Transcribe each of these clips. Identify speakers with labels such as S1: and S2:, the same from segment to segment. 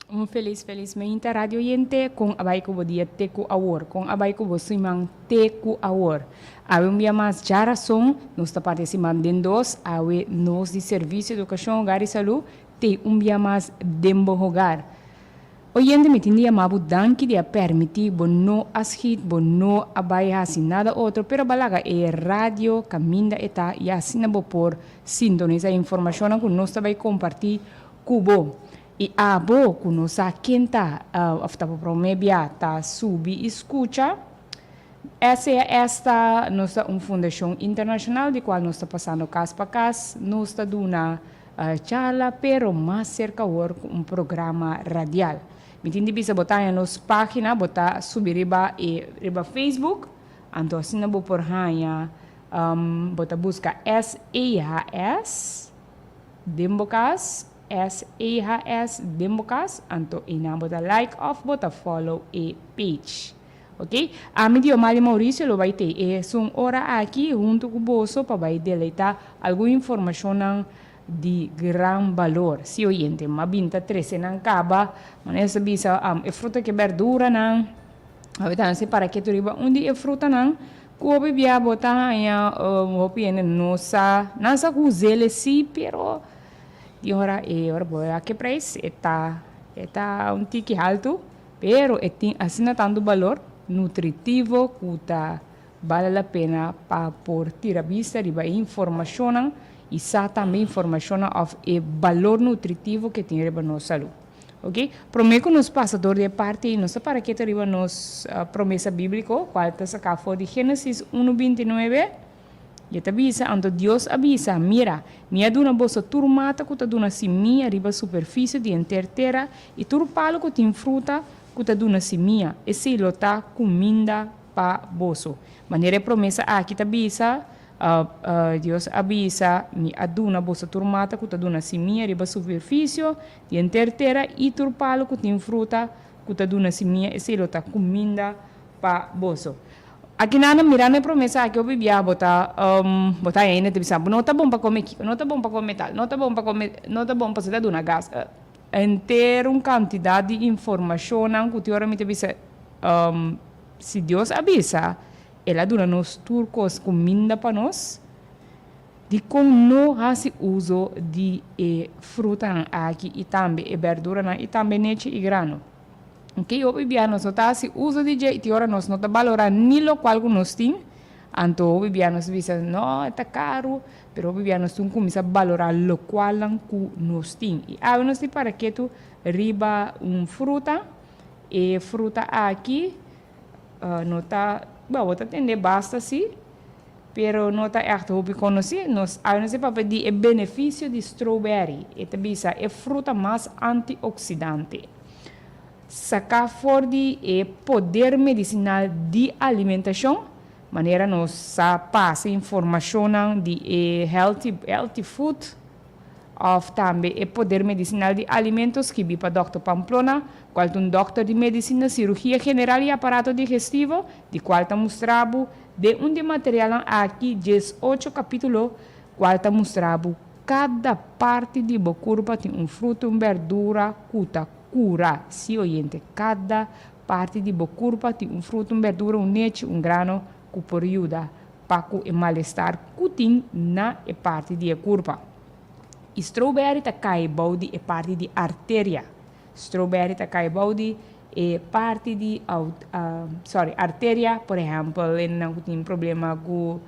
S1: Un felis felis meinta radio oyente kon a bai ku bo dia te ku awor kon a bai ku bo siman te ku awor awe un bia mas djarason nos ta parti e siman den dos awe nos di servicio educacion hogar y salud te un bia mas den bo hogar oyente mi tin di yama bo danki di a permiti bo no a schiet bo no a bai hasi nada otro pero bo a laga e radio kaminda e ta y asina bo por sintonisa e informacionnan ku nos ta bai comparti ku bo. I abo ku no sa ken ta òf ta bo promé bia ta subi i skucha, SCAS ta nos ta un fundashon internashonal di kual nos ta pasando kas pa kas, nos ta duna charla pero mas serka awor ku un programa radial. Mi tin di bisa bo ta haña nos página, bo ta subi riba e riba Facebook, anto asina bo por haña bo ta buska SEHS den bo kas. SEHS den bo kas, anto einan bo ta like of bo ta follow e page. Ok, ami Diomali Mauricio lo bai tei e esun ora aki hunto ku boso pa bai deleita algun informashonnan di gran balor. Si oyente, m'a bin ta trese nan kaba, manera sa bisa e fruta ku e berduranan, awe ta nan separa ketu riba un di e frutanan ku hopi bia bo ta haña hopi hende no sa, nan sa ku us'el si pero Di ora e ora bo wak e prijs e ta e ta un tiki haltu, pero e tin asina tantu balor nutritivo ku ta bale la pena pa por tira bista riba e informashonnan i sa tambe informashonnan òf e balor nutritivo ke tin riba nos salú. Oke, promé ku nos pasa dor di e parti ei nos ta para ketu riba nos promesa bíbliko kual ta saká for di Génesis unu bintinuebe. I e ta bisa, Anto Dios a bisa, Mira, mi a duna boso tur mata ku ta duna simia riba superfisio di henter tera i tur palu ku tin fruta ku ta duna simia, esei lo ta kuminda pa boso. Manera e promesa aki ta bisa, Dios a bisa, Mi a duna boso tur mata ku ta duna simia riba superfisio di henter tera i tur palu ku tin fruta ku ta duna simia, esei lo ta kuminda pa boso. Akinan mirando e promesa aki hopi bia bo ta bo ta hende ta bisa bo no ta bon pa come kiko, no ta bon pa come tal, no ta bon pa come, no ta bon pasobra ta duna gas. Henter un cantidad di informacionnan cu tin ora mi ta bisa si Dios a bisa el a duna nos tur cos cuminda pa nos, dicon no haci uzo di e frutanan aki y tambe e berduranan y tambe nechi y grano? Oke, hopi bia nos no ta hasi uso di dje i tin ora nos no ta balorá ni lokual ku nos tin. Anto hopi bia nos bisa, no, e ta karu, pero hopi bia nos tin kuminsá balorá lokualnan ku nos tin. I awe nos tin para ketu riba un fruta. E fruta aki no ta, bo bo ta tende basta si, pero no ta ègt hopi konosí. Nos awe nos tin papia di e benefisio di strawberry. E ta bisa e fruta mas antioksidante. Saká for di e poder medisinal di alimentashon, manera nos sa pasa informashonnan di e healthy healthy food òf tambe e poder medisinal di alimento skibí pa dòkter Pamplona, kual ta un dòkter di medisina, sirugia general i aparato digestivo, di kual ta mustra bo den un di e materialnan aki diesocho kapítulo kual ta mustra bo Kada parti di bo kurpa tin un fruta, un berdura ku ta kura. Sí, oyente, kada parti di bo kurpa tin un fruta, un berdura, un nechi, un grano ku por yuda pa ku e malestar ku tin na e parti di e kurpa. I strawberry ta kai bou di e parti di arteria. Strawberry ta kai bou di e parti di sorry, arteria, por ehèmpel, hendenan ku tin problema ku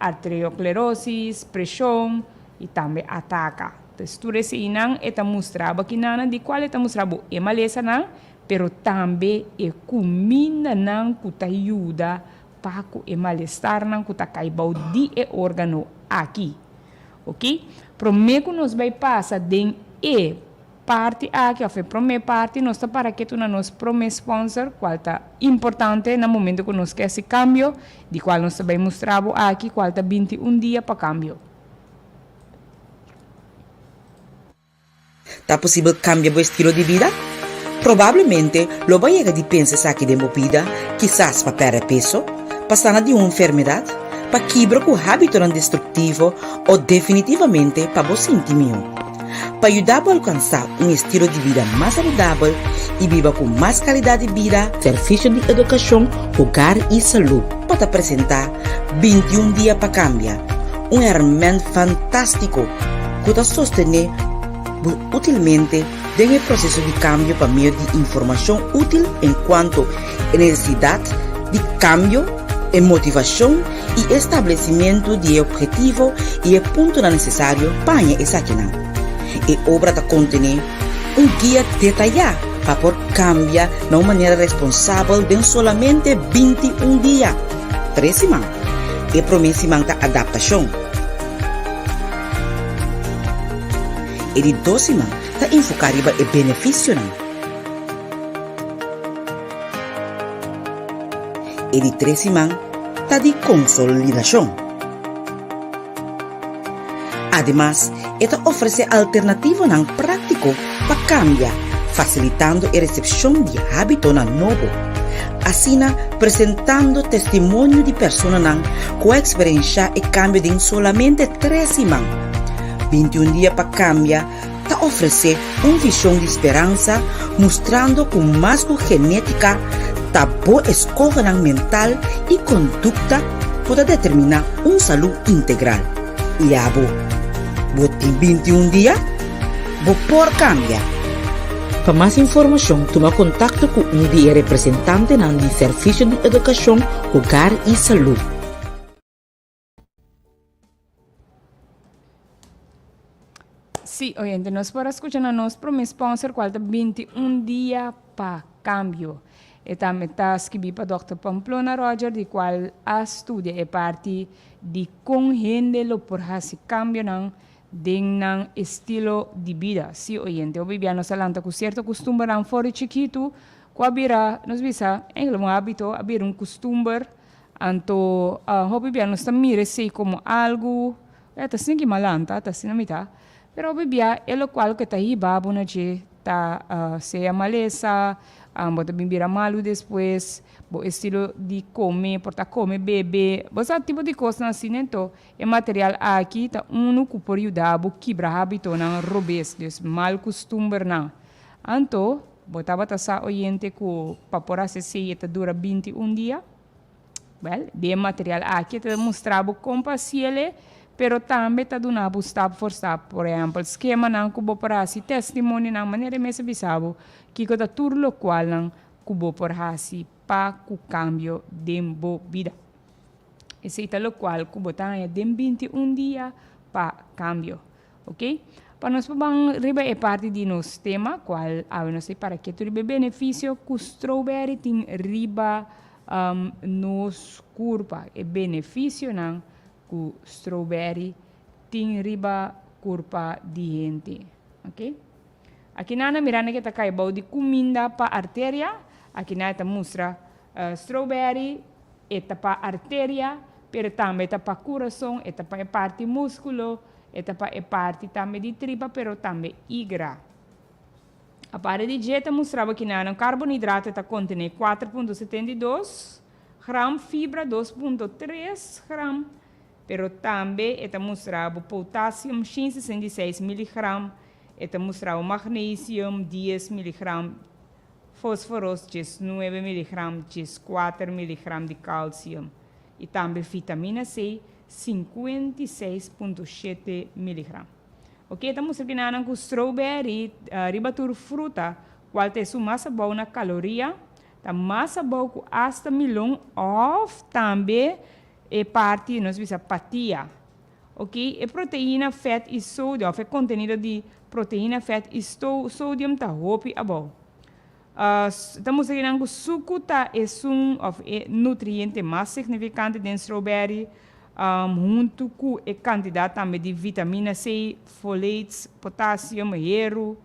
S1: arterioklerosis, preshon i tambe ataka. Pues tur eseinan e ta mustra bo kinanan di kual e ta mustra bo e malesanan, pero tambe e kumindanan ku ta yuda pa ku e malestarnan ku ta kai bou di e órgano aki. Oke, promé ku nos bai pasa den e parti aki of e prome parti nos ta para ketu na nos prome sponsor cual ta importante na momento cu nos ke haci cambio di cual nos ta bay mustra bo aki cual ta 21 dia pa cambio.
S2: Ta posibel cambia bo estilo di bida? Probablemente lo bo a yega di pensa esaki den bo bida, kisas pa perde peso, pa sana di un enfermedad, pa kibra cu habitonan destructivo o definitivamente pa bo sinti mihó. Pa yuda bo alkansá un estilo di bida mas saludabel i biba ku mas kalidat di bida, Servisio di Edukashon, Hogar i Salú pa ta presentá 21 Dia pa Kambia, un hèrmènt fantástiko ku ta sostené bo útilmente den e proseso di kambio pa medio di informashon útil enkuanto e nesesidat di kambio, e motivashon i e establesimentu di e ophetivo i e puntonan nesesario pa haña esakinan. E obra ta kontené un guia detayá pa por kambia na un manera responsabel den solamente 21 dia, tres siman. E promé siman ta adaptashon. E di dos siman ta enfoká riba e benefisionan. E di tres siman ta di konsolidashon. Ademas, e ta ofresé alternativonan práktiko pa kambia, fasilitando e resepshon di hábitonan nobo. Asina, presentando testimonio di personanan ku a eksperenshá e kambio den solamente tres siman. 21 dia pa kambia ta ofresé un vishon di speransa mustrando ku mas ku genétika ta bo eskohonan mental i kondukta ku ta determiná un salú integral. I abo, bo tin 21 dia? Bo por kambia! Pa mas informashon tuma kontakto ku un di e representantenan di Servisio di Edukashon, Hogar i Salú.
S1: Sí, oyente, nos por a skucha na nos promé sponsor kual ta 21 dia pa kambio. E tambe ta skibí pa Dòkter Pamplona Roger di kual a studia e parti di kon hende lo por hasi kambionan den nan estilo di bida. Sí, oyente, hopi bia nos a lanta ku sierto kustumbernan for di chikitu ku a bira, nos bisa, eigenlijk un hábito, a bira un kustumber. Anto hopi bia nos ta mira esei komo algu, e ta asina ki malanta, ta asina mi ta. Pero hopi bia e lokual ku e ta hiba bo na dje ta sea malesa, bo ta bin bira malu despues, bo estilo di kome por ta kome, bebe, bo sa tipo di kosnan asina. Anto e material aki ta unu ku por yuda bo kibra habitonan robes, dus mal kustumbernan. Anto bo tabata sa oyente ku pa por hasi esei e ta dura 21 dia? Wèl, den e material aki e ta mustra bo kon pa hasiel e, pero tambe ta duna bo stap for stap. Por ehèmpel, skemanan ku bo por hasi, testimonionan, manera e mes a bisa bo kiko ta tur lokualnan ku bo por hasi pa ku kambio den bo bida. Esei ta lokual ku bo ta haña den 21 dia pa kambio. Ok, pa nos por ban riba e parti di nos tema, cual awe nos ta para ketu riba e beneficio cu strawberry tin riba um, nos curpa, e beneficionan cu strawberry tin riba curpa di hende. Ok, aki nan a mira ke ta cay bou di cuminda pa arteria, aki nan e ta mustra uh, strawberry e ta pa arteria, pero tambe ta pa curason, e ta pa e parti musculo, E ta pa e parti tambe di tripa pero tambe igra. Aparte di dje ta mustra bo kinanan carbonhidrato ta contene 4.72 gram, fibra 2.3 gram, pero tambe e ta mustra bo potassium 166 miligram, e ta mustra bo magnesium 10 miligram, fosforos 19 miligram, 14 miligram di calcium y tambe vitamina C 56.7 miligram. Ok, ta mustra kinanan ku strawberry riba tur fruta kual ta esun mas abou na kaloria, ta mas abou ku asta milon òf tambe e parti nos bisa patia. Ok, e proteina, fèt i sodio òf e kontenido di proteina, fèt i sodium ta hopi abou. Ta mustra kinan ku suku ta esun òf e nutriente mas signifikante den strawberry, huntu ku e kantidat tambe di vitamina C, folates, potassium, heru,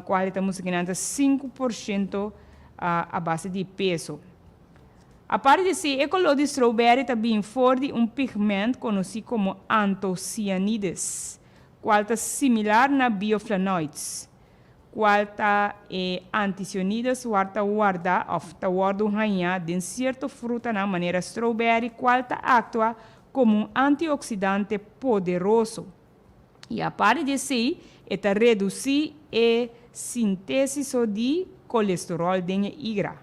S1: kual e ta mustra kinan ta 5% a base di peso. Aparte di esei, e koló di strawberry ta bin for di un pigment konosí komo antocianides, kual ta similar na bioflavonoids. Cual ta e anticionides war ta warda of ta wordo haña den cierto frutanan manera strawberry cual ta actua como un antioxidante poderoso. Y aparte di esey, E ta redusí e sintesiso di kolesteròl den e igra.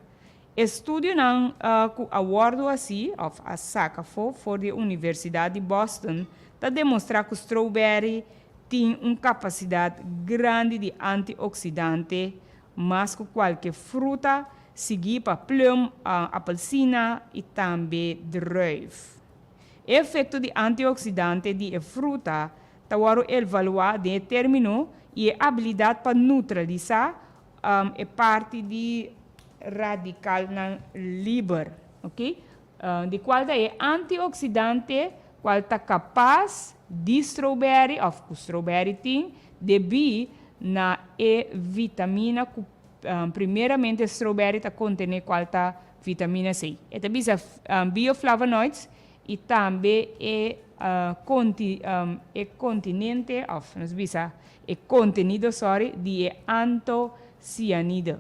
S1: Estudionan ku a wòrdu hasí òf a saka afó for di e Universidat di Boston ta demostrá ku strawberry tin un kapasidat grandi di antioksidante mas ku kualke fruta, siguí pa plum, apelsina i tambe druif. E efekto di antioksidante di e fruta ta wòrdu evaluá den e término i e abilidat pa neutralisá e parti di radikalnan liber, ok, di kual ta e antioksidante kual ta kapas di strawberry òf ku strawberry tin debí na e vitamina ku primeramente strawberry ta kontené kual ta vitamina C. E ta bisa bioflavonoids i tambe e e kontinente òf nos bisa e kontenido sorry di e antocianide.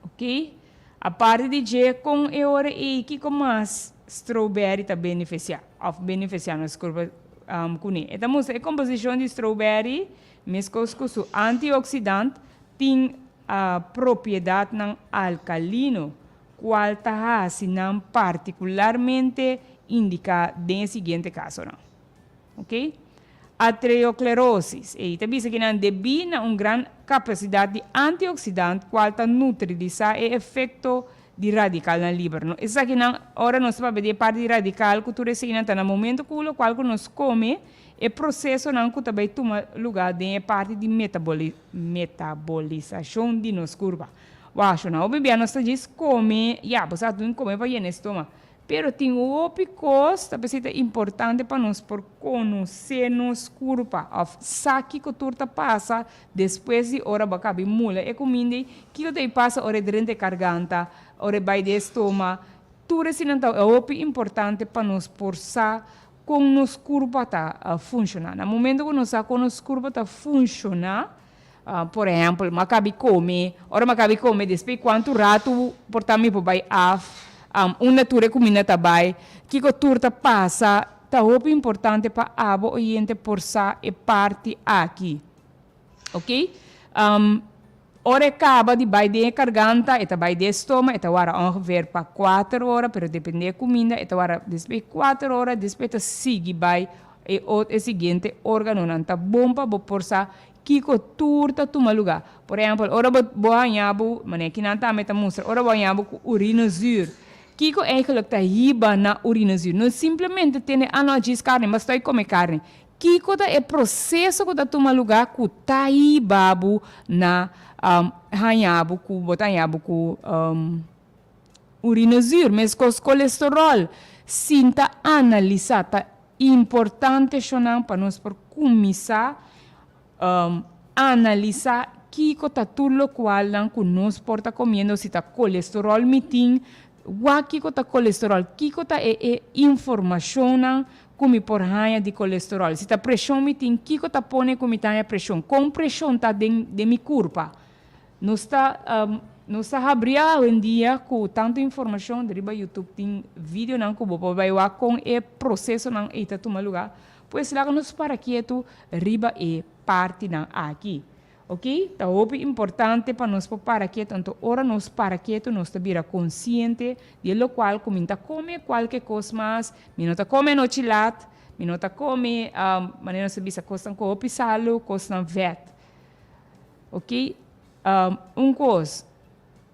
S1: Ok, aparte di dje kon e ora ei kiko mas strawberry ta benefisiá òf benefisiá nos kurpa kuné? E ta mustra e komposishon di strawberry meskos ku su antioksidant tin propiedatnan alkalino kual ta hasi nan partikularmente indiká den e siguiente kasonan. Ok. Atreoklerosis. Ei ta bisa kinan debí na un gran kapasidat di antioksidant kual ta nutralisá e efekto di radikalnan liber. No, esakinan ora nos ta papia di e parti di radikal ku tur eseinan ta na momento ku lokual ku nos kome e prosesonan ku ta bai tuma lugá den e parti di metabolisashon di nos kurpa. Wak, shona hopi bia nos ta djis kome, ya, bo sa tin kome pa yena e stoma. Pero tin hopi kos ta p'esei ta importante pa nos por konosé nos kurpa òf sa kiko tur ta pasa despues di ora bo a kabi mula e kuminda ei, kiko ta ei pasa ora e drenta e karganta, ora e bai den e stoma. Tur eseinan ta hopi importante pa nos por sa kon nos kurpa ta funshoná. Na momento ku nos sa kon nos kurpa ta funshoná, Por ehempel, m'a kabi kome, ora m'a kabi kome despues kuantu ratu por ta mi por bai af, unda tur e kuminda ta bai, kiko tur ta pasa, ta hopi importante pa abo oyente por sa e parti aki. Ok, ora e kaba di bai den e karganta, e ta bai den e stoma, e ta wara ongeveer pa kuater ora, pero depende e kuminda, e ta wara despues kuater ora, despues e ta sigui bai e e siguiente organonan. Ta bon pa bo por sa Kiko tur ta tuma lugá. Por ehèmpel, ora bo bo haña bo, manera kinan tambe ta mustra, ora bo haña bo ku urinezuur, kiko eigenlijk ta hiba na urinezuur? No simplemente tene ah no djis karni, mas stoi kome karni. Kiko ta e proseso ku ta tuma lugá ku ta hiba bo na haña bo ku bo ta haña bo ku urinezuur? Meskos kolesteròl, sinta analisá ta Importante shonnan pa nos por kuminsá analisá kiko ta tur lokualnan ku nos por ta komiendo, si ta kolesteròl mi tin, wak kiko ta kolesteròl, kiko ta e e informashonnan ku mi por haña di kolesteròl, si ta preshon mi tin, kiko ta pone ku mi ta haña preshon, kon preshon ta den den mi kurpa. Nos ta nos ta habri awendia ku tantu informashon riba YouTube tin videonan ku bo por bai wak kon e prosesonan ei ta tuma lugá. Pues laga nos para ketu riba e partinan aki. Oke, ta hopi importante pa nos por para ketu, anto ora nos para ketu nos ta bira konsiente di e lokual ku mi ta kome kualke kos mas, mi no ta kome anochi lat, mi no ta kome manera nos ta bisa kosnan ku hopi salu, kosnan vèt. Ok, un kos,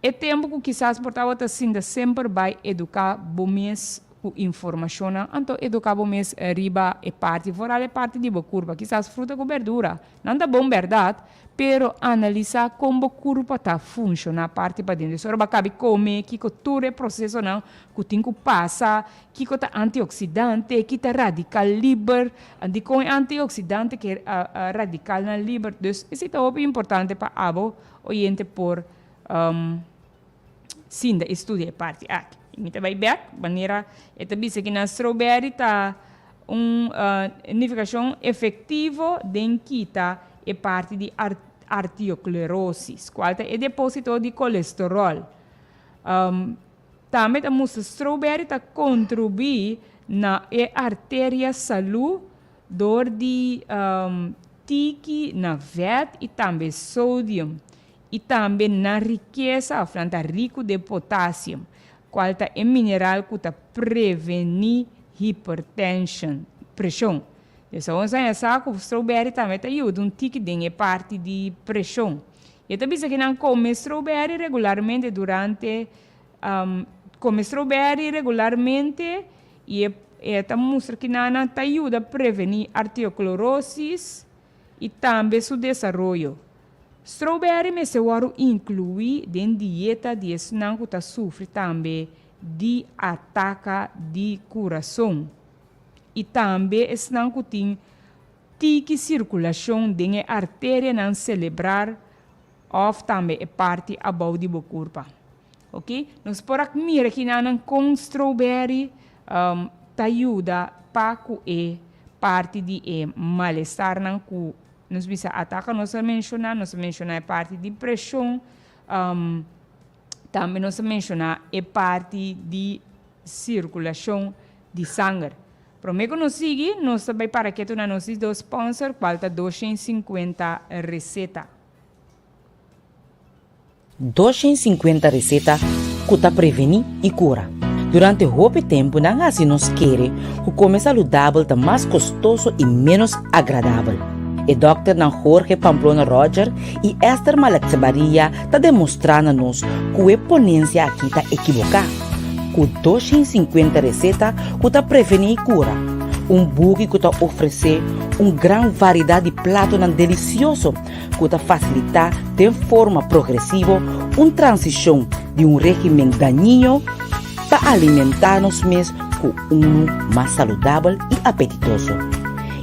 S1: e tempu ku kisas por tabata sinta semper bai eduká bo mes ku informashonnan, anto eduká bo mes riba e parti, foral e parti di bo kurpa, kisas fruta ku berdura, nan ta bon bèrdat, pero analisá kon bo kurpa ta funshoná parti paden. Dus ora bo a kabi kome, kiko tur e prosesonan ku tin ku pasa, Kiko ta antioksidante? Ki ta radikal liber? Dikon e antioksidante ke radikalnan liber? Dus esei ta hopi importante pa abo oyente por sinta i studia e parti aki. I mi ta bai bek manera e ta bisa ki nan strawberry ta un nifikashon efektivo den kita e parti di artioklerosis, kual ta e deposito di kolesterol. Tambe ta mustra strawberry ta contribui na e arteria salú door di. tiki na vèt i tambe sodium i tambe nan rikesa òf nan ta riku den potasium, kual ta e mineral ku ta prevení hipertenshon, preshon. Dus awor nos a haña sa ku strawberry tambe ta yuda un tiki den e parti di preshon. E ta bisa ku nan kome strawberry regularmente durante kome strawberry regularmente i e e ta mustra ku nan nan ta yuda prevení arterioklorosis i tambe su desaroyo. Strawberry mester wòrdu inkluí den dieta di esnan ku ta sufri tambe di ataka di kurason i tambe esnan ku tin tiki sirkulashon den e arterianan selebrar òf tambe e parti abou di bo kurpa. Oke, nos por a mira kinanan kon strawberry ta yuda pa ku e parti di e malestarnan ku Nos bisa ataka nos a menshoná, nos a menshoná e parti di preshon, tambe nos a menshoná e parti di sirkulashon di sanger. Promé ku nos sigui, nos ta bai para ketu na nos di dos sponsor, kual ta 250 Reseta.
S2: 250 reseta ku ta prevení i kura. Durante hopi tempu nan hasi nos kere ku kome saludabel ta mas kostoso i ménos agradabel. E dòkternan Jorge Pamplona Roger i Esther Malakzebaria ta demostrá na nos ku e ponensia akí ta ekiboká. Ku 250 reseta ku ta prevení i kura, un buki ku ta ofresé un gran variedat di platonan delisioso ku ta fasilitá den forma progresivo un transishon di un régimen dañino pa alimentá nos mes ku unu mas saludabel i apetitoso.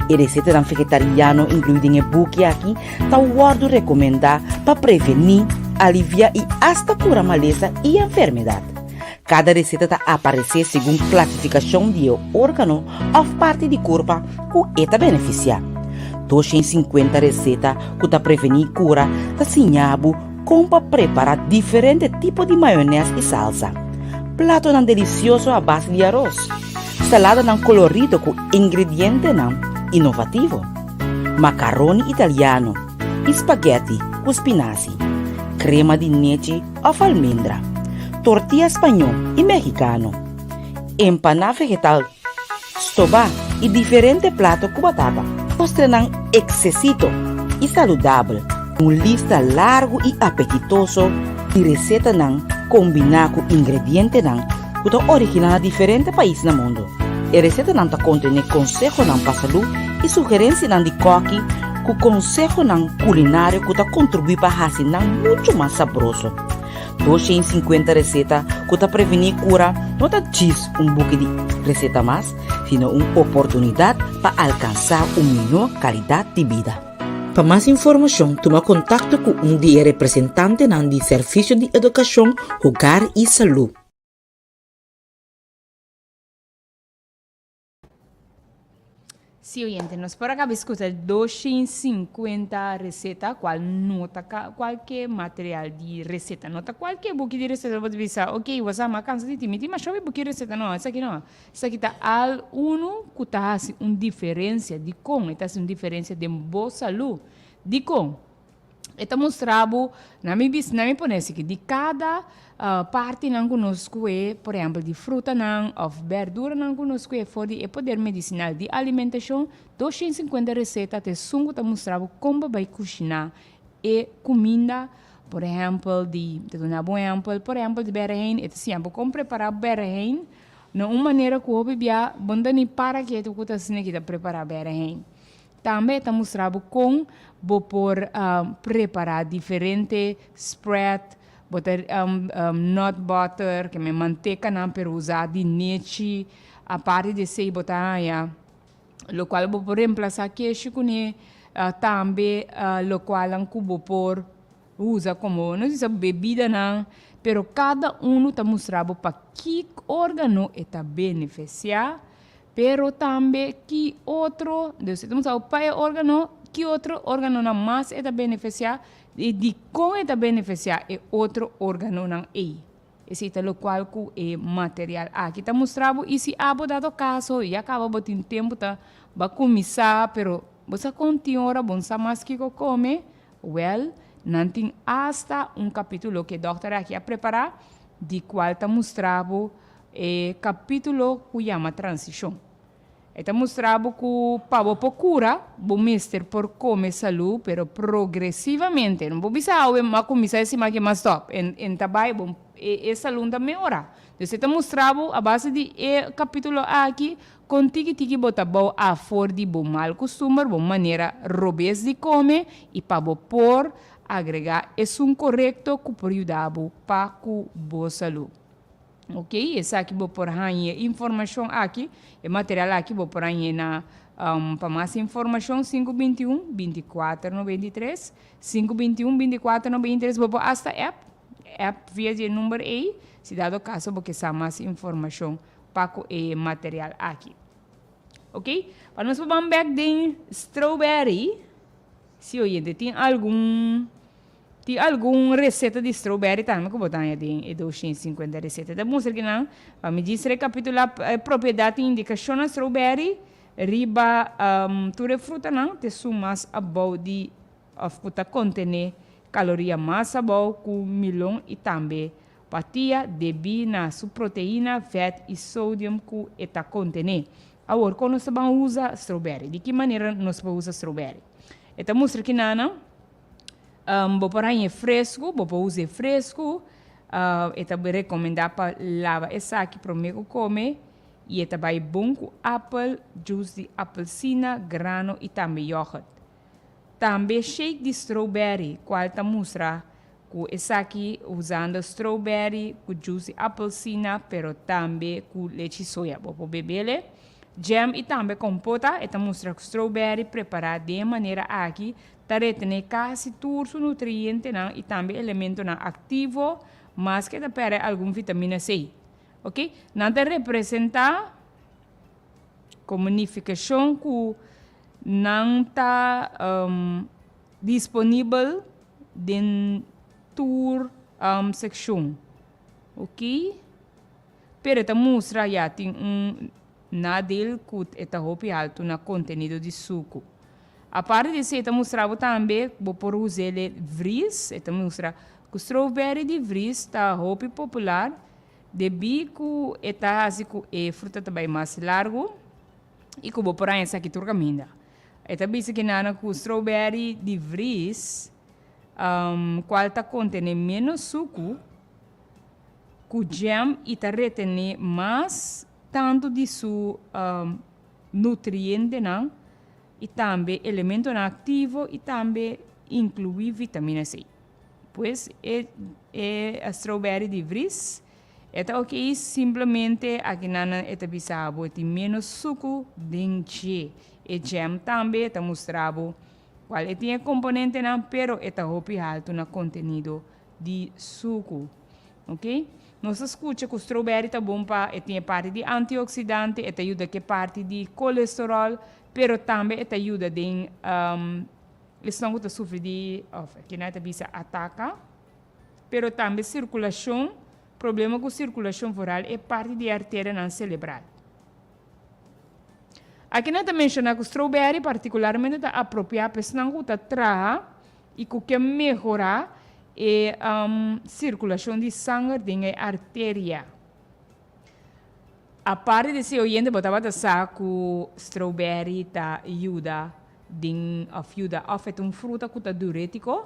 S2: E resetanan vegetariano inkluí den e buki aki ta wòrdu rekomendá pa prevení, aliviá i asta kura malesa i enfermedat. Kada reseta ta aparesé segun klasifikashon di e órgano òf parti di kurpa ku e ta benefisiá. 250 reseta ku ta prevení kura ta siña bo kon pa prepará diferente tipo di mayonès i salsa, platonan delisioso a base di aros, saladanan kolorido ku ingredientenan inovativo, makaroni italiano i spagèti ku spinasi, krema di nechi òf almendra, tortilla spañó i mexicano, empaná vegetal, stobá i diferente plato ku batata. Postrenan eksesito i saludabel, un lista largu i apetitoso di resetanan kombiná ku ingredientenan ku ta originá na diferente pais na mundu. E resetanan ta kontené konsehonan pa salú i sugerensianan di kòki ku konsehonan kulinario ku ta kontribuí pa hasi nan muchu mas sabroso. 250 reseta ku ta prevení kura no ta djis un buki di reseta mas, sino un oportunidat pa alkansá un mihó kalidat di bida. Pa mas informashon tuma kontakto ku un di e representantenan di Servisio di Edukashon, Hogar i Salú.
S1: Sí, oyente, nos por acaba escucha 250 receta, cual no ta cualquier material di receta, no ta cualquier buki di receta bo ta bisa, ok, bo sa, m'a cansa di ti, mi tin masha hopi buki di receta, no, esaki no, esaki ta al uno cu ta haci un diferencia, dicon e ta haci un diferencia den bo salud, dicon? E ta mustra bo, na mi bis, na mi pone esaki, di kada partinan ku nos skohe, por ehèmpel di frutanan òf bèrduranan ku nos skohe for di e poder medisinal di alimentashon, 250 reseta ta esun ku ta mustra bo kon bo bai kushiná e kuminda, por ehèmpel di, ta duna bo un ehèmpel, por ehèmpel di bèrèhèin, e ta siña bo kon prepará bèrèhèin na un manera ku hopi bia bo no ta ni para ketu ku ta asina ki ta prepará bèrèhèin. Tambe e ta mustra bo kon bo por prepará diferente spread, bo ta nut butter, ke men mantekanan pero usá di nechi. Aparte di esei bo ta haña lokual bo por remplasá keshi kuné, tambe lokualnan ku bo por usa komo nos bisa bebidanan, pero kada unu ta mustra bo pa ki órgano e ta benefisiá. Pero tambe ki otro, dus e ta mustra bo pa e organo, ki otro organonan mas e ta benefisiá i dikon e ta benefisiá e otro organonan ei. Esei ta lokual ku e material aki ta mustra bo i si abo dado kaso ya kaba bo tin tempu ta ba kuminsá pero. Bo sa kon tin ora bo no sa mas kiko kome? Wèl, nan tin asta un kapítulo ku e dòkter aki a prepará, di kual ta mustra bo e kapítulo ku yama Transishon. E ta mustra bo ku pa bo por kura, bo mester por kome salú, pero progresivamente. No por bisa awe mi a kuminsá e siman aki mi a stòp. E ta bai bo, e salú ta mehorá. Dus e ta mustra bo a base di e kapítulo aki Kon tiki tiki bo ta bou afor di bo mal kustumber, bo manera robes di kome i pa bo por agregá esun korekto ku por yuda bo pa ku bo salú. Ok, esaki bo por haña e informashon aki, e material aki bo por hañ'é na Pa mas informashon sinku 21 24 93, sinku 21 24 93, bo por hasta app, app via di e number ei, si dado kaso bo ke sa mas informashon. pa ku e material aki. Ok, pa nos por ban bek den strawberry, si oyente tin algun tin algun receta di strawberry tambe ku bo ta haña den e 250 receta. Ta mustra kinan pa mi djis rekapitulá e propiedat i indikashonnan strawberry riba tur e frutanan te su mas abou di òf ku ta kontené kaloria mas abou ku milon i tambe Patia debí na su proteina, vèt i sodium ku e ta kontené. Awor, kon nos ta ban usa strobèri? Di ki manera nos por usa strobèri? E ta mustra ki nana, bo por hañ'é fresku, bo por us'é fresku, e ta rekomendá pa laba esaki promé ku kome i e ta bai bon ku apel, djus di apelsina, grano i tambe yògùrt. Tambe shake di strawberry, cual ta mustra cu esaki usando strawberry cu juice di appelsina pero tambe cu lechi soya. Bo por bebele. Jam y tambe compota, e ta mustra cu strawberry prepara den e manera aki ta retene casi tur su nutrientenan y tambe elementonan activo, maske ta perde algun vitamina C. Ok, nan ta representa. Komo nifikashon ku nan ta disponibel den tur sekshon. Oké. Pero e ta mustra ya tin un nadeel ku e ta hopi haltu na kontenido di suku. Aparte di esei e ta mustra bo tambe bo por us'é vris. E ta mustra ku strawberry di vris ta hopi popular. Debí ku e ta hasi ku e fruta ta bai mas largu i ku bo por haña esaki tur kaminda. E ta bisa kinana ku strawberry di vris, kual ta kontené ménos suku ku jam i ta retené mas tantu di su nutrientenan i tambe elementonan aktivo i tambe inkluí vitamina C. Pues e e strawberry di vris e ta ok simplemente akinan e ta bisa bo e tin menos suku den dje. E jam tambe ta mustra bo cual e tin e componentenan pero e ta hopi halto na contenido di suku. Ok nos ta scucha cu strawberry ta bon pa e tin e parti di antioxidante e ta yuda cu e parti di colesterol pero tambe e ta yuda den Esnan ku ta sufri di, òf kina ta bisa ataka, pero tambe sirkulashon, problema ku sirkulashon vooral e parti di e arterianan selebral. Aki nan ta menshoná ku strawberry partikularmente ta apropiá pa esnan ku ta traha i ku ke mehorá e sirkulashon di sanger den e arteria. Aparte di esei oyente bo tabata sa ku strawberry ta yuda den of yuda of e ta un fruta ku ta diuretiko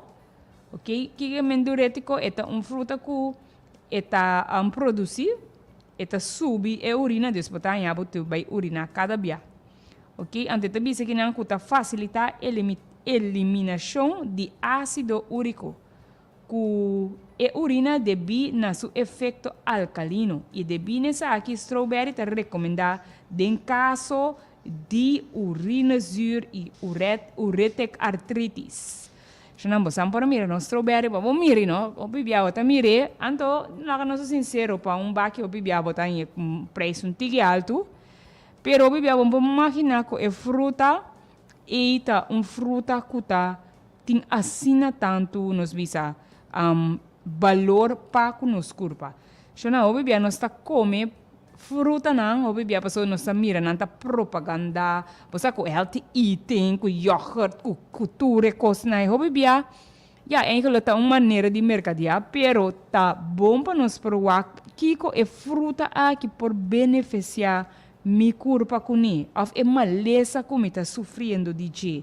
S1: ok kiko e men diuretiko e ta un fruta ku e ta produsi e ta subi e urina dus bo ta haña bo ta bai urina kada bia ok anto e ta bisa kinan ku ta fasilita eliminashon di asido uriko Ku e urina debí na su efekto alkalino i debí na esaki strawberry ta rekomendá den kaso di urinezuur i uretek artritis. Shonnan bo san por a mira no strawberry pa bo miri no, hopi bia bo ta mir'é, anto laga nos ta sinsero pa un baki hopi bia bo ta haña un preis un tiki altu, pero hopi bia bo no por maginá ku e fruta ei ta un fruta ku ta Tin asina tantu nos bisa balor pa ku nos kurpa. Shona hopi bia nos ta kome Frutanan hopi bia pasobra nos ta mira nan ta propaganda bo sa ku healthy eating ku yoghurt ku ku tur e kosnan ei hopi bia ya eigenlijk ta un manera di merkadia pero ta bon pa nos por wak kiko e fruta aki por benefisiá mi kurpa kuné òf e malesa ku mi ta sufriendo di dje.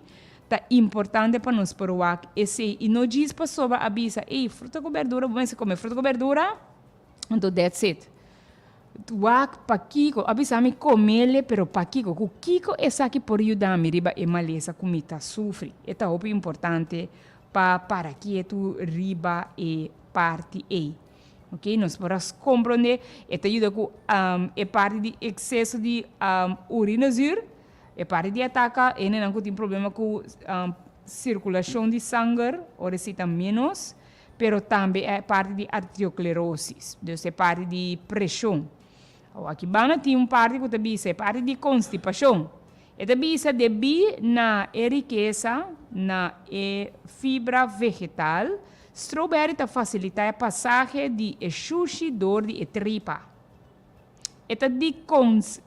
S1: Ta importante pa nos por wak esei i no djis pasobra a bisa ei fruta ku berdura bo mester kome fruta ku berdura. Anto that's it. Wak pakiko, a bisa mi komele pero pakiko, ku kiko esaki por yuda mi riba e malesa ku mi ta sufri. E ta hopi importante pa para kietu riba e parti ei. Ok, nos por a komprende e ta yuda ku e parti di ekseso di urinezuur, e parti di ataka hendenan ku tin problema ku sirkulashon di sanger ora esei ta menos. pero tambe e parti di arterioclerosis, dus e parti di preshon. Awor aki banda tin un parti ku ta bisa e parti di konstipashon. E ta bisa debí na e rikesa na e fibra vegetal, strawberry ta fasilitá e pasahe di e shushi dor di e tripa. E ta decongest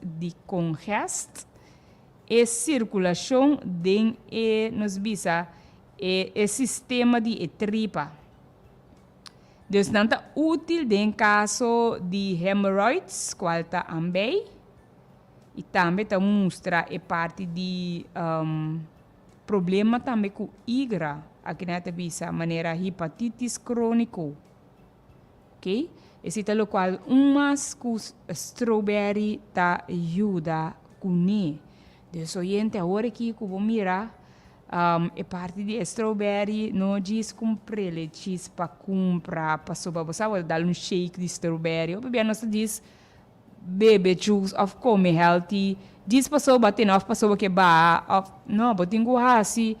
S1: e sirkulashon den e, nos bisa, e e sistema di e tripa. Dus nan ta útil den kaso di hemorrhoids, kual ta ambei, i tambe ta mustra e parti di problema tambe ku igra, aki nan ta bisa manera hepatitis króniko. Ok, esei ta lokual un mas ku strawberry ta yuda kuné. Dus oyente awor aki ku bo mira e parti di e strawberry no djis kumpr'el e djis pa kumpra pasobra bo sa bo ta dal un shake di strawberry hopi bia nos ta djis bebe juice of come healthy djis pasobra bo a tene of pasobra bo ke baha of no bo tin ku hasi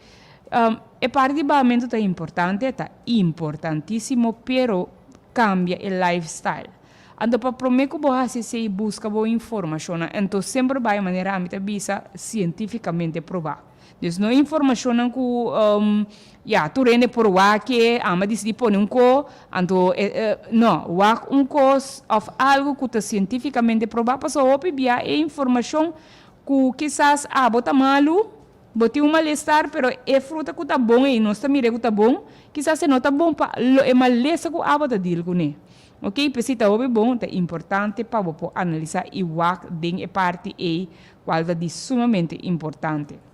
S1: e parti di bahamentu ta importante ta importantisimo pero kambia e lifestyle anto pa prome ku bo hasi esei buska bo informashonnan anto semper bai manera ami ta bisa sientifikamente proba. Dus no informashonnan ku ya tur hende por wak e, amba disidí pone un ko, anto e no, wak un kos òf algu ku ta sientífikamente probá pasobra hopi bia e informashon ku kisas abo ta malu, bo tin un malestar pero e fruta ku ta bon ei nos ta mira ku ta bon, kisas e no ta bon pa lo e malesa ku abo ta deal kuné. Oke, p'esei ta hopi bon, ta importante pa bo por analisá i wak den e parti ei cual ta di sumamente importante.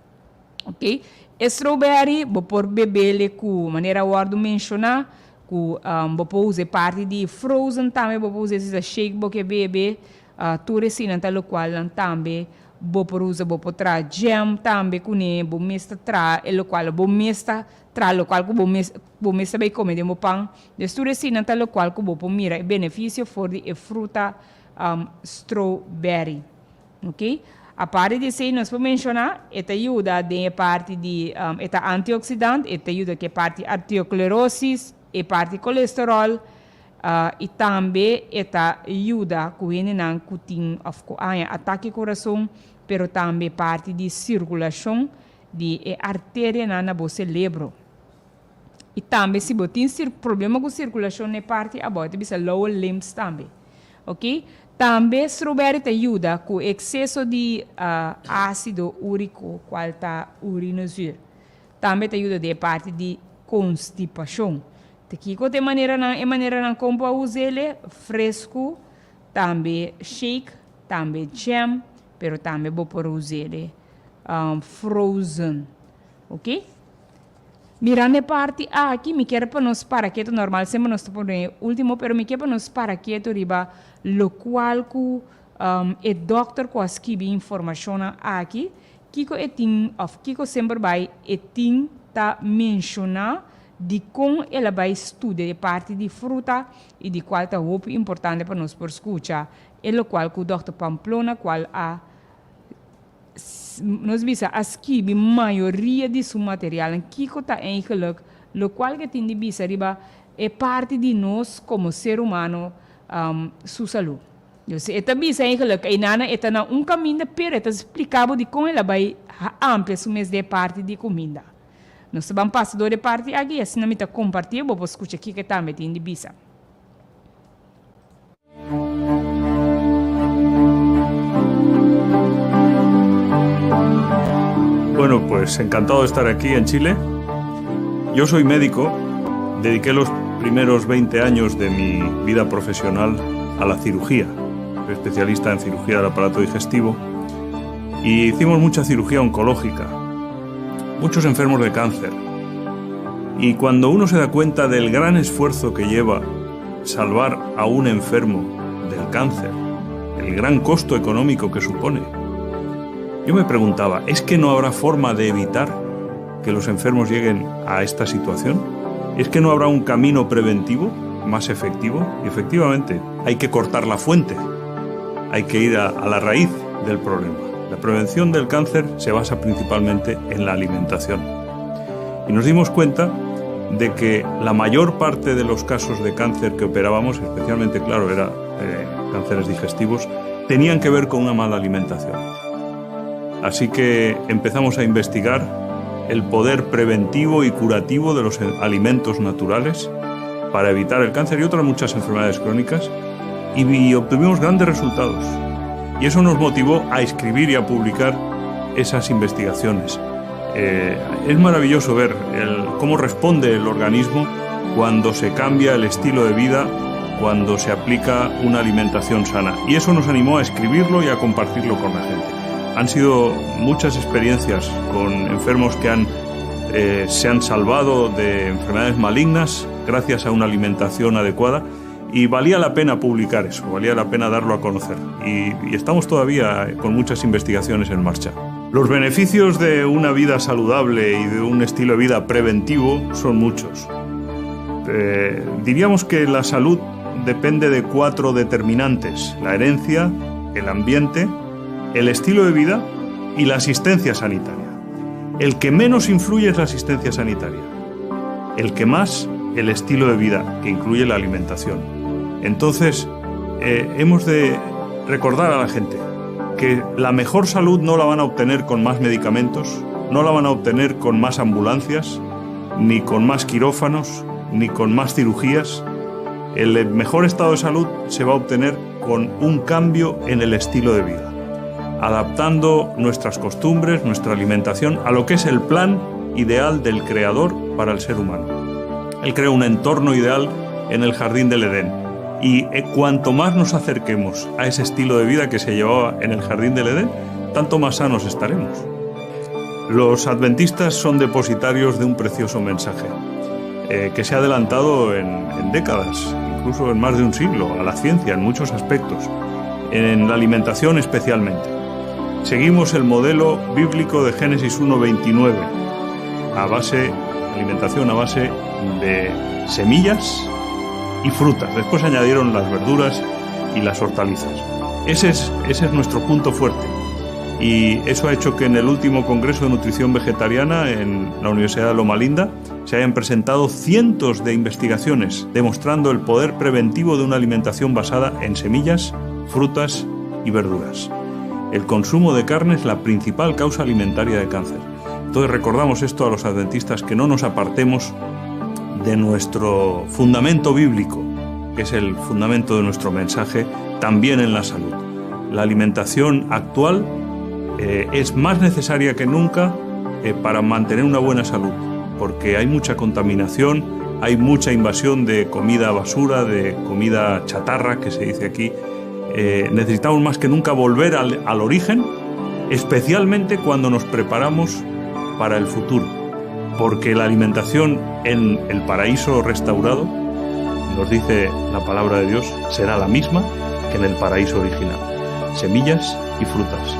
S1: Ok, e strawberry bo por bebele cu manera a wordo menciona cu bo por usa e parti di frozen tambe bo por usa si ta shake bo ke bebe tur eseinan ta locual nan tambe bo por usa bo por traha jam tambe cune bo mes ta traha e locual bo mes ta traha locual cu bo mes bo mes ta bay come den bo pan dus tur eseinan ta locual cu bo por mira e beneficio for di e fruta strawberry. Ok. Aparte di esei nos por menshoná e ta yuda den e parti di e ta antioksidant, e ta yuda ku e parti arterioklerosis, e parti kolesteròl i tambe e ta yuda ku hendenan ku tin òf ku haña atake kurason, pero tambe parti di sirkulashon di e arterianan na bo selebro. I tambe si bo tin problema ku sirkulashon na e parti abou e ta bisa lower limbs tambe. Ok. Tambe strawberry ta yuda ku ekseso di ásido úriko kual ta urinezuur. Tambe ta yuda den e parti di konstipashon. Ta kiko ta e maneranan? E maneranan kon bo a us'el? Fresku, tambe shake, tambe jam, pero tambe bo por us'el frozen. Ok. Mirando e parti aki, mi kier pa nos para ketu, normal semper nos ta pone e ultimo, pero mi kier pa nos para ketu riba locual cu e dokter cu a skibi informacionnan aki, kico e tin of kico semper bay e tin ta menciona dicon el a bay studia e parti di fruta y di cual ta hopi importante pa nos por scucha e locual cu dokter Pamplona cual a Nos bisa a skibi mayoria di su materialnan. Kiko ta eigenlijk lokual ke tin di bisa riba e parti di nos komo ser humano su salú? Dus e ta bisa eigenlijk einana e ta na un kaminda pero e ta splika bo dikon el a bai amplia su mes den e parti di kuminda. Nos ta ban pasa dor e parti aki i asina mi ta kompartié bo por skucha kiko e tambe tin di bisa.
S3: Bueno, pues encantado de estar aquí en Chile. Yo soy médico, dediqué los primeros 20 años de mi vida profesional a la cirugía. Soy especialista en cirugía del aparato digestivo y hicimos mucha cirugía oncológica, muchos enfermos de cáncer. Y cuando uno se da cuenta del gran esfuerzo que lleva salvar a un enfermo del cáncer, el gran costo económico que supone, yo me preguntaba, ¿es que no habrá forma de evitar que los enfermos lleguen a esta situación? ¿Es que no habrá un camino preventivo más efectivo? Y efectivamente, hay que cortar la fuente, hay que ir a, la raíz del problema. La prevención del cáncer se basa principalmente en la alimentación. Y nos dimos cuenta de que la mayor parte de los casos de cáncer que operábamos, especialmente, claro, era eh, cánceres digestivos, tenían que ver con una mala alimentación. Así que empezamos a investigar el poder preventivo y curativo de los alimentos naturales para evitar el cáncer y otras muchas enfermedades crónicas y obtuvimos grandes resultados. Y eso nos motivó a escribir y a publicar esas investigaciones. Eh, es maravilloso ver cómo responde el organismo cuando se cambia el estilo de vida, cuando se aplica una alimentación sana. Y eso nos animó a escribirlo y a compartirlo con la gente. Han sido muchas experiencias con enfermos que han, eh, se han salvado de enfermedades malignas gracias a una alimentación adecuada y valía la pena publicar eso, valía la pena darlo a conocer. Y, estamos todavía con muchas investigaciones en marcha. Los beneficios de una vida saludable y de un estilo de vida preventivo son muchos. Eh, diríamos que la salud depende de cuatro determinantes, la herencia, el ambiente, el estilo de vida y la asistencia sanitaria. El que menos influye es la asistencia sanitaria. El que más, el estilo de vida, que incluye la alimentación. Entonces, eh, hemos de recordar a la gente que la mejor salud no la van a obtener con más medicamentos, no la van a obtener con más ambulancias, ni con más quirófanos, ni con más cirugías. El mejor estado de salud se va a obtener con un cambio en el estilo de vida, adaptando nuestras costumbres, nuestra alimentación a lo que es el plan ideal del Creador para el ser humano. Él creó un entorno ideal en el jardín del Edén. Y eh, cuanto más nos acerquemos a ese estilo de vida que se llevaba en el jardín del Edén, tanto más sanos estaremos. Los adventistas son depositarios de un precioso mensaje eh, que se ha adelantado en, en décadas, incluso en más de un siglo, a la ciencia en muchos aspectos, en la alimentación especialmente. Seguimos el modelo bíblico de Génesis 1.29, a base, alimentación a base de semillas y frutas. Después añadieron las verduras y las hortalizas. Ese es, ese es nuestro punto fuerte. Y eso ha hecho que en el último Congreso de Nutrición Vegetariana en la Universidad de Loma Linda se hayan presentado cientos de investigaciones demostrando el poder preventivo de una alimentación basada en semillas, frutas y verduras. El consumo de carne es la principal causa alimentaria de cáncer. Entonces recordamos esto a los adventistas, que no nos apartemos de nuestro fundamento bíblico, que es el fundamento de nuestro mensaje, también en la salud. La alimentación actual eh, es más necesaria que nunca eh, para mantener una buena salud, porque hay mucha contaminación, hay mucha invasión de comida basura, de comida chatarra, que se dice aquí. Eh, necesitamos más que nunca volver al, al origen, especialmente cuando nos preparamos para el futuro, porque la alimentación en el paraíso restaurado, nos dice la palabra de Dios, será la misma que en el paraíso original, semillas y frutas.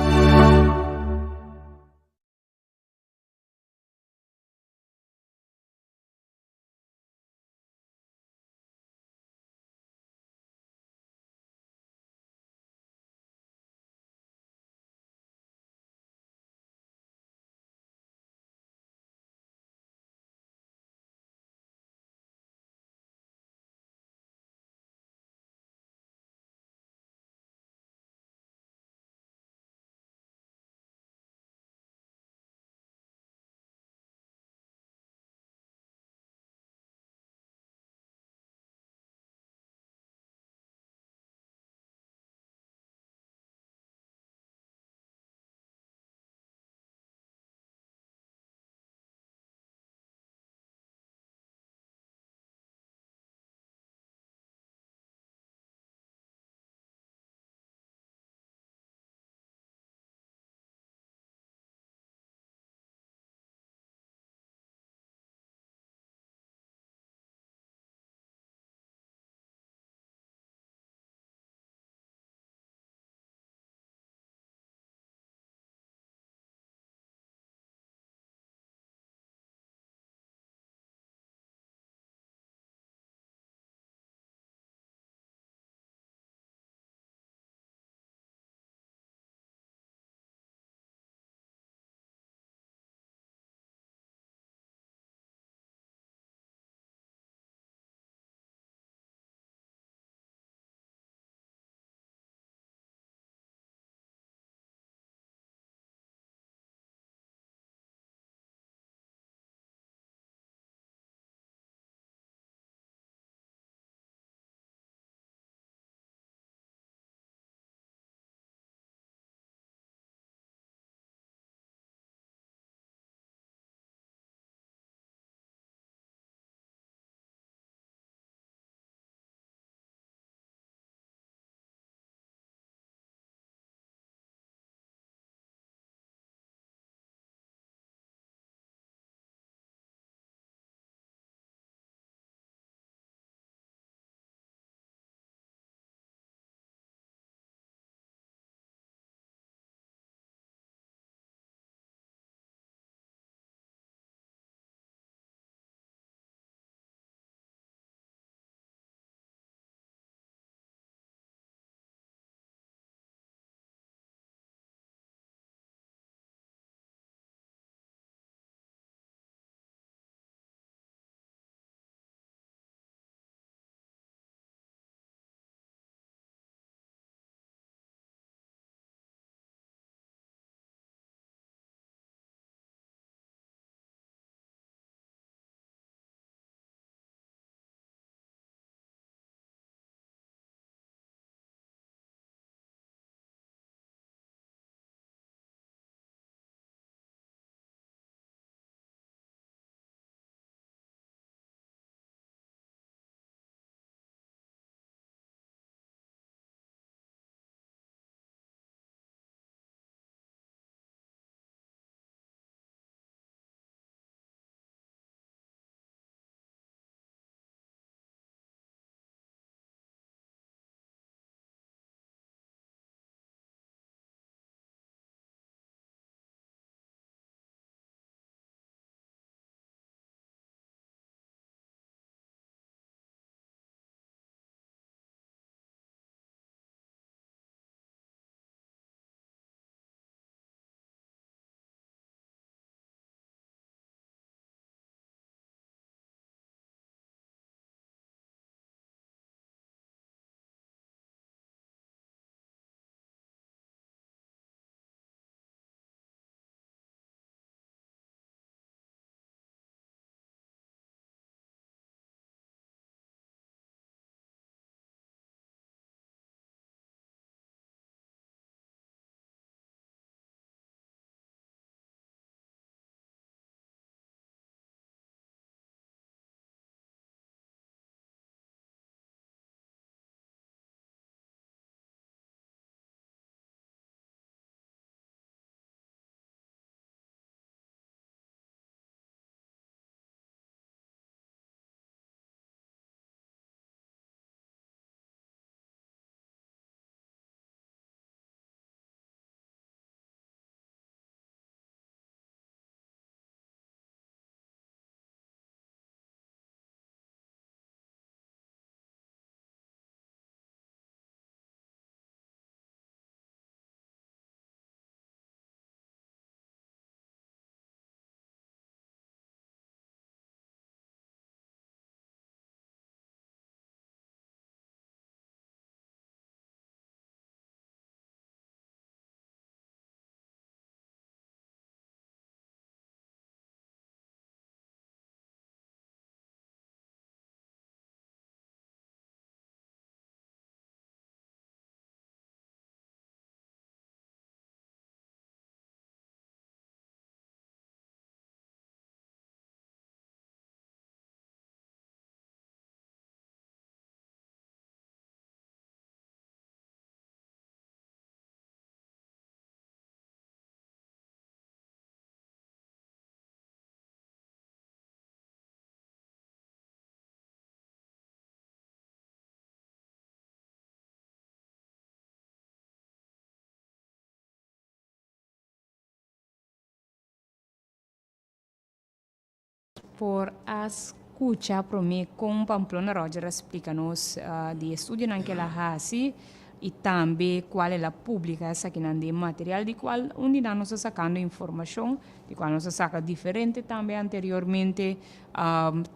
S1: por a skucha promé kon Pamplona Roger a splika nos di e estudionan ku el a hasi i tambe kual el a publika esakinan den material di kual un di nan nos a sakando informashon, di kual nos a saka diferente tambe anteriormente.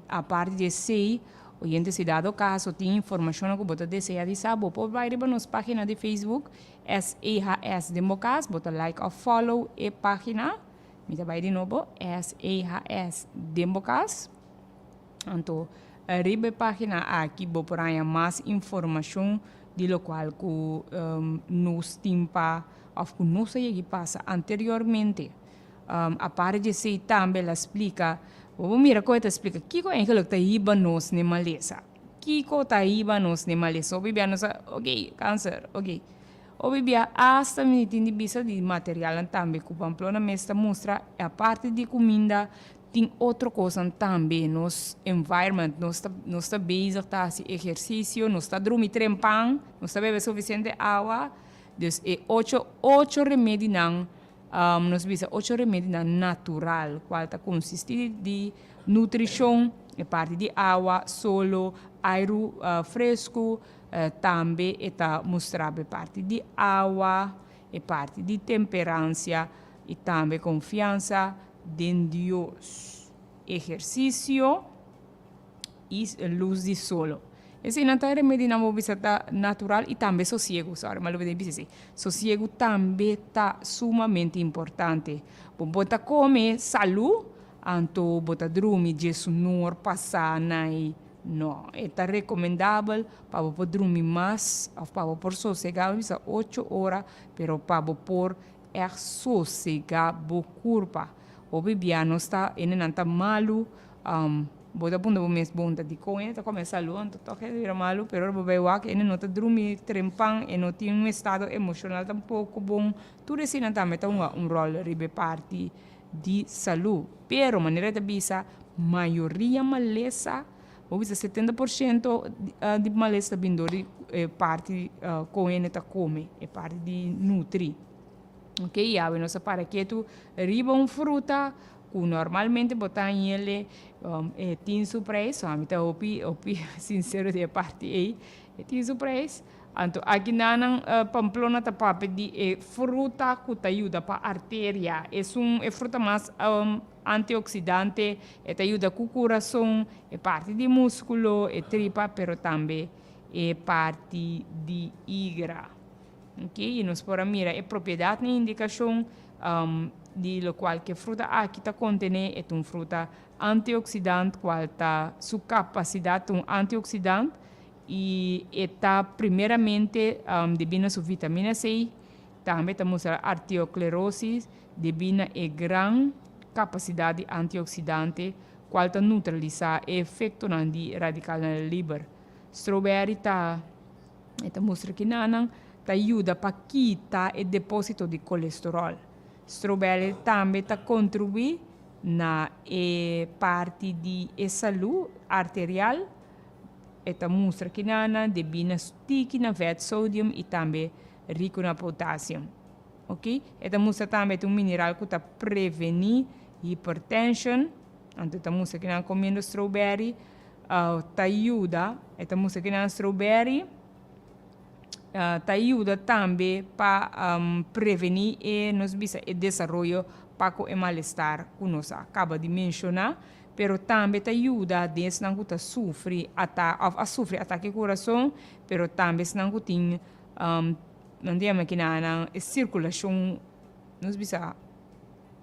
S1: Aparte di esei, oyente si dado kaso tin informashonnan ku bo ta desea di sa, bo por bai riba nos página di Facebook SEHS den bo kas, bo ta like òf follow e página. Mi ta bai di nobo, SEHS den bo kas. Anto riba e página aki bo por haña mas informashon di lokual ku nos tin pa òf ku nos a yegi pasa anteriormente. Aparte di esei tambe el a splika, bo por mira kon e ta splika kiko eigenlik ta hiba nos n'e malesa. Kiko ta hiba nos n'e malesa? Hopi bia nos a, ok, kanser, ok. Hopi bia asta mi tin di bisa di materialnan tambe ku Pamplona mes ta mustra, aparte di kuminda tin otro kosnan tambe, nos environment, nos ta nos ta bezig ta hasi ehersisio, nos ta drumi trempan, nos ta bebe sufisiente awa, dus e ocho ocho remedinan nos bisa ocho remedinan natural kual ta konsistí di nutrishon, e parti di awa, solo, airu fresku, Tambe e ta mustra bo e parti di awa, e parti di temperansia i tambe konfiansa den Dios, ehersisio i lus di solo. Eseinan ta e remedinan bo bisa ta natural i tambe sosiegu, sorry ma lo bida bisa esei. Sosiegu tambe ta sumamente importante. Bo bo ta kome salu, anto bo ta drumi djesunor pasa na e No, e ta recomendabel pa bo por drumi mas of pa bo por sosega, mi bisa ocho ora, pero pa bo por echt sosega bo curpa. Hopi bia nos ta, hendenan ta malu, bo ta puntra bo mes, bon ta dicon hende ta come salu anto toch hende ta bira malu, pero ora bo bay wak hende no ta drumi trempan, e no tin un estado emocional tampoco bon, tur eseinan tambe ta hunga un rol riba e parti di salú. Pero manera e ta bisa, mayoria malesa, bo bisa 70% di malesa ta bin dor di e parti kon hende ta kome, e parti di nutri. Ok, yawe nos a para ketu riba un fruta ku normalmente bo ta hañ'el e tin su prijs, so ami ta hopi hopi sinsero di e parti ei, e tin su prijs. Anto aki nan Pamplona ta papia di e fruta ku ta yuda pa arteria. Esun e fruta mas antioksidante, e ta yuda ku kurason, e parti di muskulo, e tripa, pero tambe e parti di igra. Ok, i nos por a mira e propiedatnan i indikashon di lokual ku e fruta aki ta kontené. E ta un fruta antioksidant kual ta su kapasidat ta un antioksidant. I e ta primeramente debí na su vitamina C, tambe ta mustra arteriosclerosis debí na e gran kapasidat di antioksidante kual ta neutralisá e efektonan di radikalnan liber. Strawberry ta e ta mustra kinanan ta yuda pa kita e depósito di kolesteròl. Strawberry tambe ta kontribuí na e parti di e salú arterial. E ta mustra kinana debí na tiki na vet sodium i tambe riku na potassium. Ok, e ta mustra tambe ta un mineral ku ta prevení hipertension. Anto e ta mustra kinan komiendo strawberry ta yuda. E ta mustra kinan strawberry ta yuda tambe pa prevení e nos bisa e desaroyo pa ku e malestar ku nos a kaba di menshoná. Pero tambe ta yuda den esnan ku ta sufri ata òf a sufri atake kurason, pero tambe esnan ku tin nan ta yama kinanan e sirkulashon nos bisa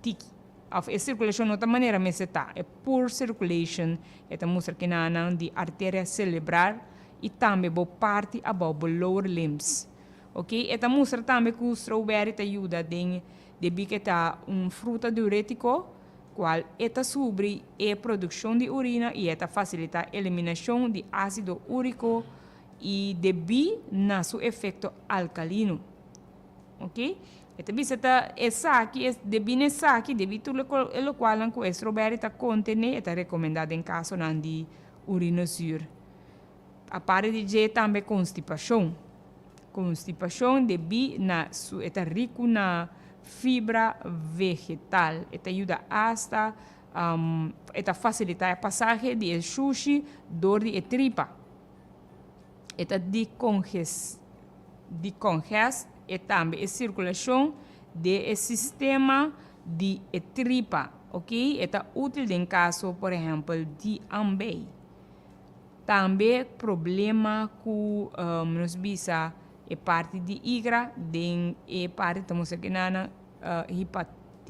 S1: tiki òf e sirkulashon no ta manera mester ta, e poor circulation e ta mustra kinanan di arteria selebral i tambe bo parti abou bo lower limbs ok e ta mustra tambe ku strawberry ta yuda den debí ku e ta un fruta diuretiko. Cual e ta subri e produccion di urina y e ta facilita eliminacion di acido urico y debi na su efecto alcalino. Ok, e ta bisa ta esaki, debi na esaki, debi tur e locualnan cu e strawberry ta contene, e ta recomenda den casonan di urinozuur. Aparte di dje tambe constipacion. Constipacion debí na su e ta ricu na fibra vegetal. E ta yuda asta E ta fasilitá e pasahe di e shushi dor di e tripa. E ta decongest e tambe e sirkulashon den e sistema di e tripa, ok. E ta útil den kaso por ehèmpel di ambei. Tambe problema ku nos bisa e parti di igra den e parti ta mustra kinan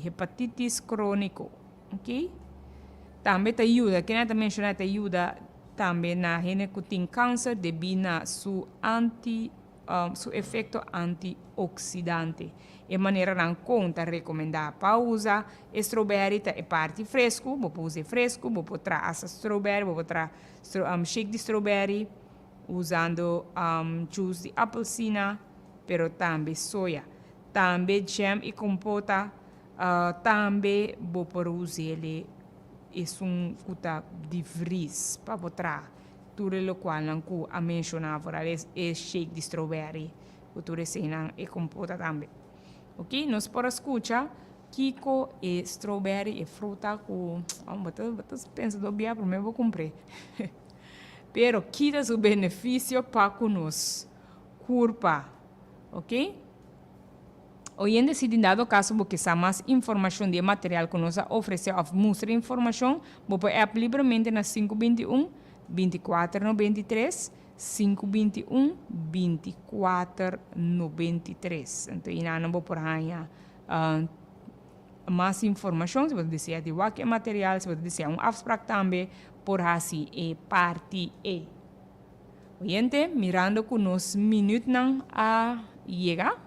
S1: hepatitis króniko, ok. Tambe ta yuda, kinan ta menshoná ta yuda tambe na hende ku tin kanser debí na su anti su efekto antioksidante. E maneranan kon ta rekomendá pa usa e strawberry ta e parti fresku, bo por usa e fresku, bo por traha asa strawberry, bo por traha shake di strawberry usando juice di apelsina, pero tambe soya. Tambe jam i kompota, tambe bo por us'e esun ku ta di vris pa bo traha tur e lokualnan ku a menshoná vooral e shake di strawberry ku tur eseinan e kompota tambe. Ok, nos por a skucha kiko e strawberry e fruta ku bo ta bo ta pensa dos bia promé bo kumpr'é. Pero ki ta su benefisio pa ku nos kurpa? Ok. Oyente si den dado kaso bo ke sa mas informashon di e material ku nos a ofresé òf mustra informashon, bo por app libremente na 521 24 93, 521 24 93. Anto einan bo por haña mas informashon si bo ta desea di wak e material, si bo ta desea un afsprak tambe por hasi e parti ei. Oyente, mirando ku nos minütnan a yega,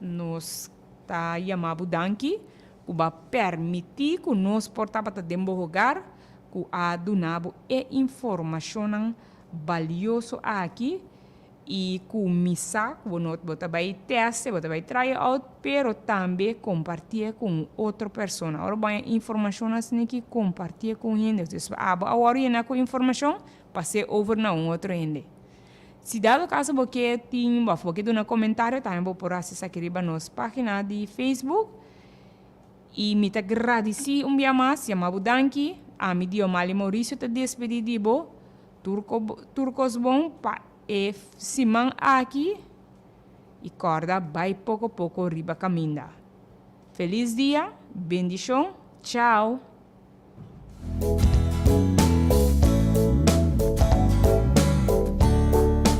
S1: nos ta yama bo danki ku bo a permití ku nos por tabata den bo hogar, ku a duna bo e informashonnan balioso aki i ku mi sa ku bo no bo ta bai tèst e, bo ta bai try out, pero tambe kompartié ku un otro persona. Ora bo haña informashon asin'aki, kompartié ku un hende. Entonces abo a wòrdu yená ku informashon, Pas'é over na un otro hende. Si dado caso bo ke tin of bo ke duna comentario tambe bo por haci esaki riba nos pagina di Facebook. Y mi ta gradici un bia mas, yama bo danki. Ami Diomali Mauricio ta despedi di bo. Tur tur cos bon pa e siman aki y corda bay poco poco riba caminda. Feliz dia, bendicion, ciao.